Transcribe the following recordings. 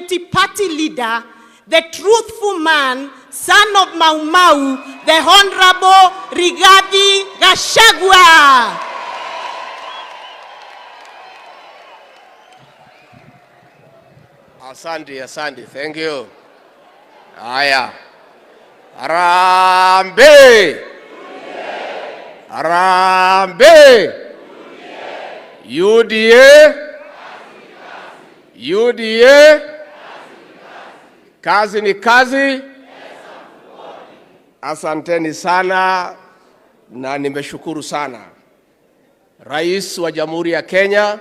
Deputy Party Leader, the truthful man, son of Mau Mau, the Honorable Rigathi Gachagua. Asante, asante. Thank you. Haya. Harambee! Harambee! UDA? UDA? Kazi ni kazi. Asanteni sana na nimeshukuru sana. Rais wa Jamhuri ya Kenya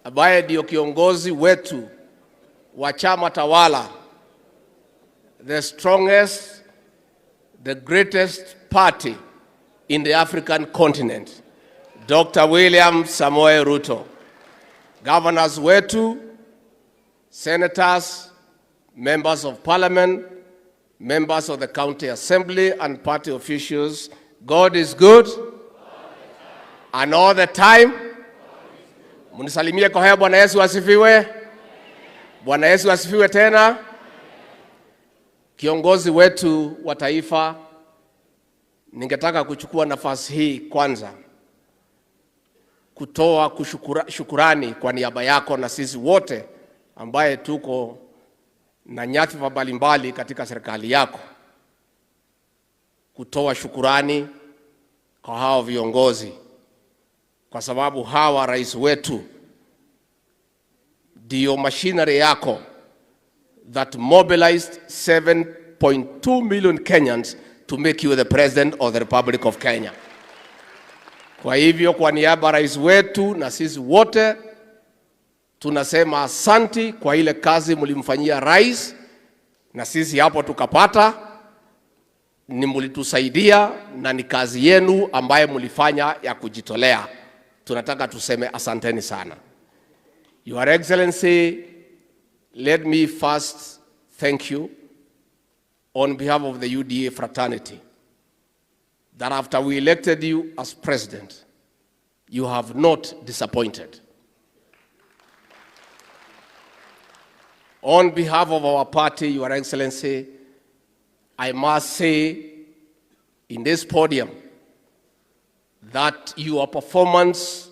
ambaye ndio kiongozi wetu wa chama tawala, the strongest, the greatest party in the African continent, Dr. William Samoei Ruto, governors wetu, senators, members of parliament, members of the county assembly and party officials, God is good and all the time. Munisalimie kwa haya. Bwana Yesu asifiwe. Bwana Yesu asifiwe tena. Kiongozi wetu wa taifa, ningetaka kuchukua nafasi hii kwanza kutoa shukurani kwa niaba yako na sisi wote ambaye tuko na nyadhifa mbalimbali katika serikali yako, kutoa shukurani kwa hao viongozi, kwa sababu hawa rais wetu ndio machinery yako that mobilized 7.2 million Kenyans to make you the president of the Republic of Kenya. Kwa hivyo kwa niaba ya rais wetu na sisi wote tunasema asanti kwa ile kazi mlimfanyia rais, na sisi hapo tukapata, ni mlitusaidia na ni kazi yenu ambaye mlifanya ya kujitolea. Tunataka tuseme asanteni sana. Your Excellency, let me first thank you on behalf of the UDA fraternity that after we elected you as president, you have not disappointed. On behalf of our party, Your Excellency, I must say in this podium that your performance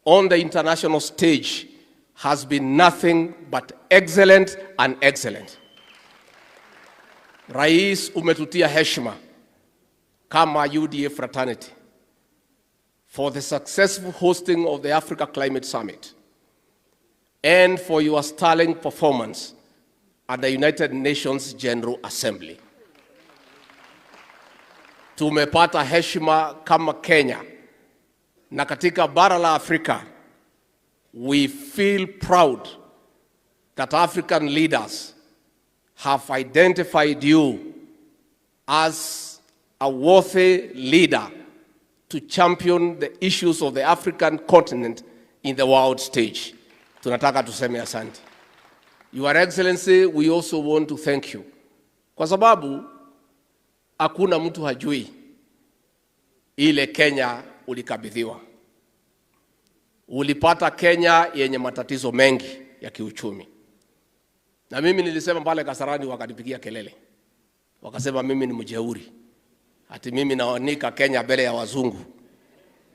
on the international stage has been nothing but excellent and excellent. Rais, umetutia heshima kama UDA fraternity for the successful hosting of the Africa Climate Summit and for your sterling performance at the United Nations General Assembly. Tumepata heshima kama Kenya na katika bara la Afrika, we feel proud that African leaders have identified you as a worthy leader to champion the issues of the African continent in the world stage. Tunataka tuseme asante. Your Excellency, we also want to thank you kwa sababu hakuna mtu hajui ile Kenya ulikabidhiwa. Ulipata Kenya yenye matatizo mengi ya kiuchumi, na mimi nilisema pale Kasarani, wakanipigia kelele, wakasema mimi ni mjeuri, ati mimi naanika Kenya mbele ya wazungu.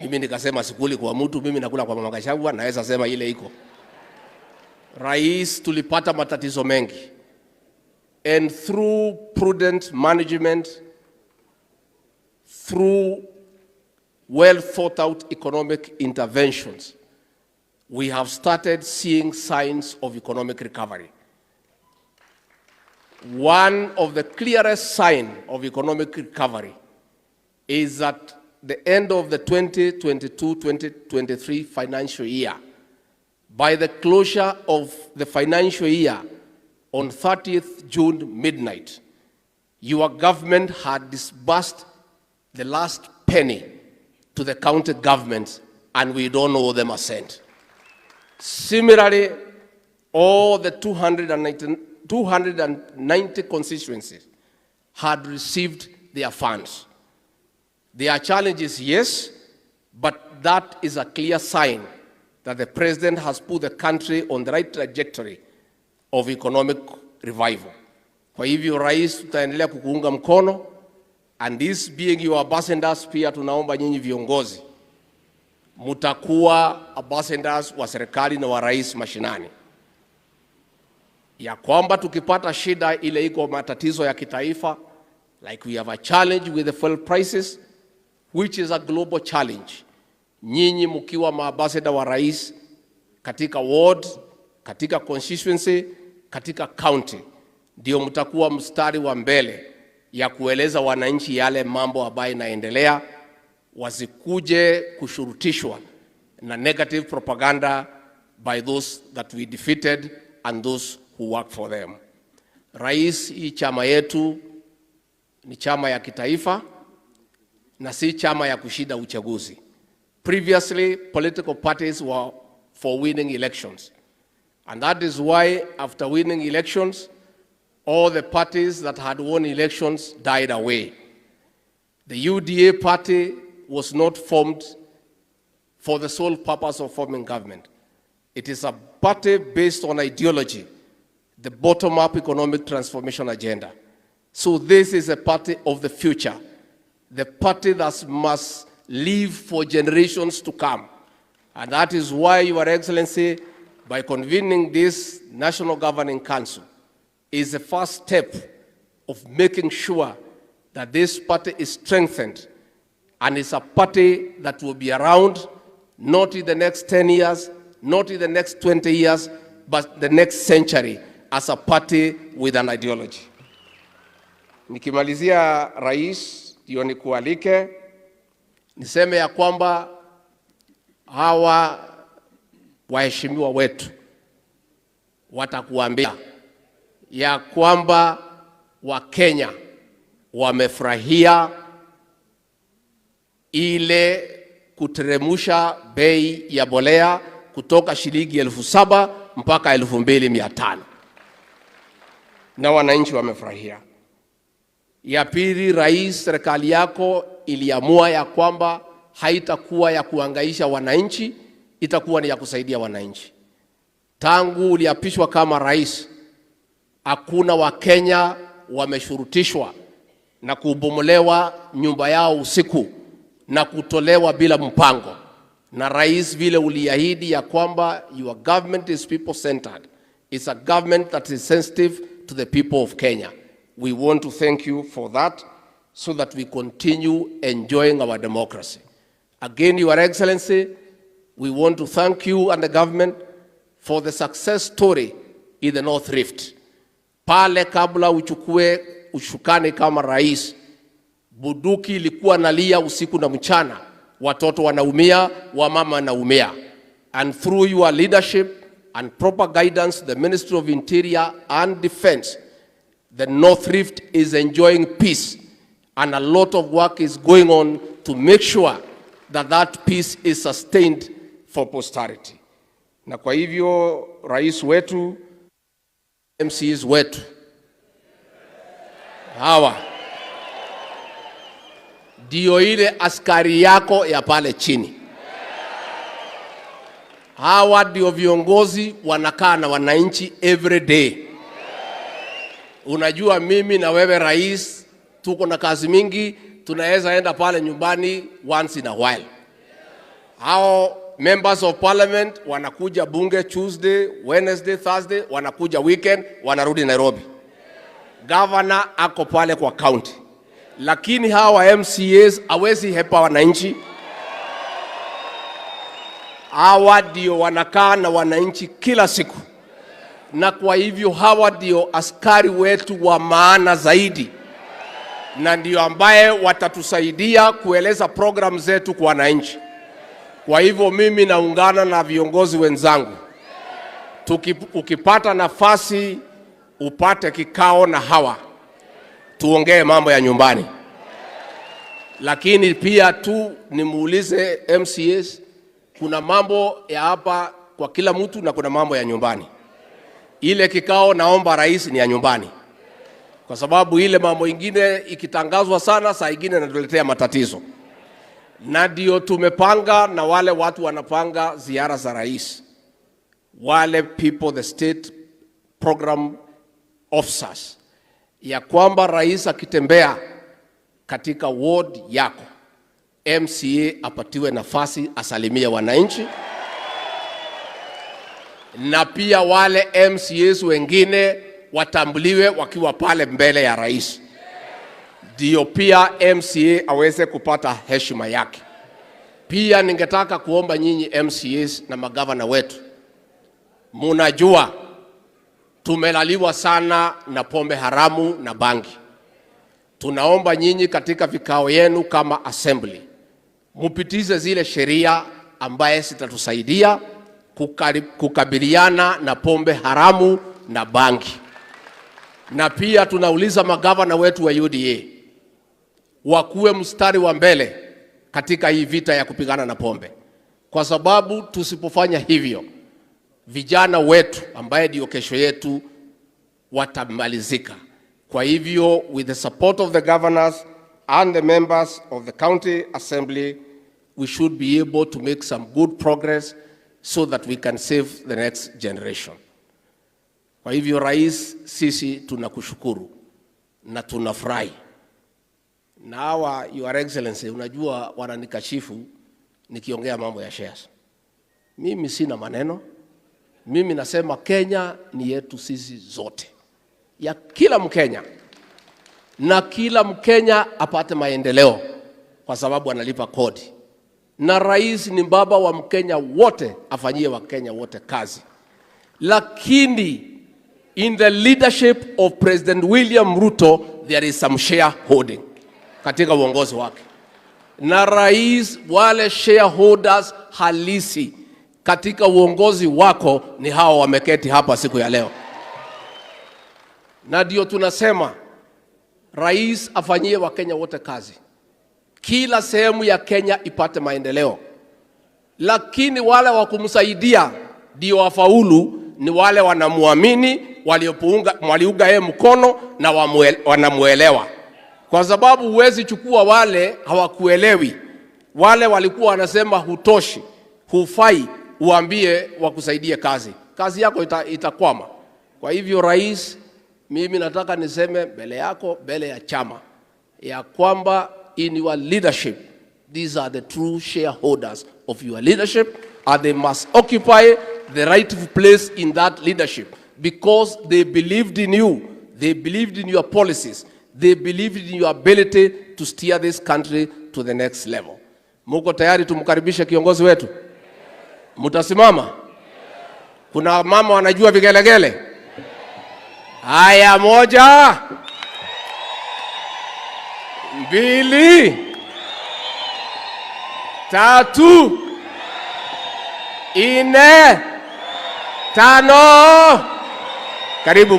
Mimi nikasema sikuli kwa mtu, mimi nakula kwa mama Gachagua, naweza sema ile iko. Rais, tulipata matatizo mengi, and through prudent management, through well thought out economic interventions, we have started seeing signs of economic recovery. One of the clearest signs of economic recovery is that the end of the 2022-2023 financial year, by the closure of the financial year on 30th June midnight, your government had disbursed the last penny to the county governments, and we don't owe them a cent. Similarly, all the 290 constituencies had received their funds. There are challenges, yes, but that is a clear sign that the president has put the country on the right trajectory of economic revival. Kwa hivyo, Rais, tutaendelea kukuunga mkono, and this being your ambassadors, pia tunaomba nyinyi viongozi mtakuwa ambassadors wa serikali na wa rais mashinani, ya kwamba tukipata shida ile iko matatizo ya kitaifa, like we have a challenge with the fuel prices, which is a global challenge. Nyinyi mkiwa maambassador wa rais katika ward, katika constituency, katika county, ndio mtakuwa mstari wa mbele ya kueleza wananchi yale mambo ambayo inaendelea, wasikuje kushurutishwa na negative propaganda by those that we defeated and those who work for them. Rais, hii chama yetu ni chama ya kitaifa na si chama ya kushinda uchaguzi. Previously, political parties were for winning elections. And that is why after winning elections, all the parties that had won elections died away. The UDA party was not formed for the sole purpose of forming government. It is a party based on ideology, the bottom-up economic transformation agenda. So this is a party of the future, the party that must live for generations to come. And that is why, Your Excellency, by convening this National Governing Council, is the first step of making sure that this party is strengthened and is a party that will be around not in the next 10 years, not in the next 20 years, but the next century as a party with an ideology. Nikimalizia, Rais, ndio nikualike niseme ya kwamba hawa waheshimiwa wetu watakuambia ya kwamba Wakenya wamefurahia ile kuteremusha bei ya mbolea kutoka shilingi 7,000 mpaka 2,500 na wananchi wamefurahia. Ya pili, Rais, serikali yako iliamua ya kwamba haitakuwa ya kuangaisha wananchi, itakuwa ni ya kusaidia wananchi. Tangu uliapishwa kama rais, hakuna Wakenya wameshurutishwa na kubomolewa nyumba yao usiku na kutolewa bila mpango. Na rais, vile uliahidi ya kwamba your government is people centered, it's a government that is sensitive to the people of Kenya. We want to thank you for that so that we continue enjoying our democracy. Again, Your Excellency, we want to thank you and the government for the success story in the North Rift. Pale kabla uchukue ushukani kama rais, bunduki ilikuwa inalia usiku na mchana, watoto wanaumia, wamama wanaumia. And through your leadership and proper guidance, the Ministry of Interior and Defense, the North Rift is enjoying peace, and a lot of work is going on to make sure that that peace is sustained for posterity. Na kwa hivyo, rais wetu, MCAs wetu hawa ndio ile askari yako ya pale chini. Hawa ndio viongozi wanakaa na wananchi every day. Unajua mimi na wewe, rais, tuko na kazi mingi, tunaweza enda pale nyumbani once in a while. Hao members of parliament wanakuja bunge Tuesday, Wednesday, Thursday, wanakuja weekend, wanarudi Nairobi. Governor ako pale kwa county, lakini hawa MCAs hawezi hepa wananchi. Hawa ndio wanakaa na wananchi kila siku, na kwa hivyo hawa ndio askari wetu wa maana zaidi, na ndio ambaye watatusaidia kueleza program zetu kwa wananchi. Kwa hivyo mimi naungana na viongozi wenzangu, ukipata nafasi upate kikao na hawa tuongee mambo ya nyumbani, lakini pia tu nimuulize MCAs, kuna mambo ya hapa kwa kila mtu na kuna mambo ya nyumbani. Ile kikao naomba rais ni ya nyumbani, kwa sababu ile mambo ingine ikitangazwa sana, saa ingine inatuletea matatizo, na ndio tumepanga na wale watu wanapanga ziara za rais, wale people the state program officers ya kwamba rais akitembea katika ward yako, MCA apatiwe nafasi asalimie wananchi, na pia wale MCAs wengine watambuliwe wakiwa pale mbele ya rais, ndio pia MCA aweze kupata heshima yake. Pia ningetaka kuomba nyinyi MCAs na magavana wetu, munajua tumelaliwa sana na pombe haramu na bangi. Tunaomba nyinyi katika vikao yenu kama assembly mupitize zile sheria ambaye zitatusaidia kukabiliana na pombe haramu na bangi. Na pia tunauliza magavana wetu wa UDA wakuwe mstari wa mbele katika hii vita ya kupigana na pombe, kwa sababu tusipofanya hivyo vijana wetu ambaye ndio kesho yetu watamalizika. Kwa hivyo, with the support of the governors and the members of the county assembly, we should be able to make some good progress so that we can save the next generation. Kwa hivyo, Rais, sisi tunakushukuru na tunafurahi. Na hawa, Your Excellency, unajua wananikashifu nikiongea mambo ya shares. Mimi sina maneno. Mimi nasema Kenya ni yetu sisi zote, ya kila Mkenya, na kila Mkenya apate maendeleo kwa sababu analipa kodi, na rais ni baba wa Mkenya wote, afanyie Wakenya wote kazi. Lakini in the leadership of President William Ruto there is some shareholding katika uongozi wake, na rais, wale shareholders halisi katika uongozi wako ni hao wameketi hapa siku ya leo, na ndio tunasema rais afanyie Wakenya wote kazi, kila sehemu ya Kenya ipate maendeleo, lakini wale wa kumsaidia ndio wafaulu ni wale wanamuamini, waliunga yeye mkono na wanamuelewa, kwa sababu huwezi chukua wale hawakuelewi, wale walikuwa wanasema hutoshi, hufai, uambie wakusaidie kazi, kazi yako itakwama. Kwa hivyo, rais, mimi nataka niseme mbele yako, mbele ya chama, ya kwamba in your leadership these are the true shareholders of your leadership and they must occupy the rightful place in that leadership because they believed in you, they believed in your policies, they believed in your ability to steer this country to the next level. Muko tayari tumkaribishe kiongozi wetu? Mutasimama? Kuna mama wanajua vigelegele? Haya, moja, mbili, tatu, nne, tano. Karibu.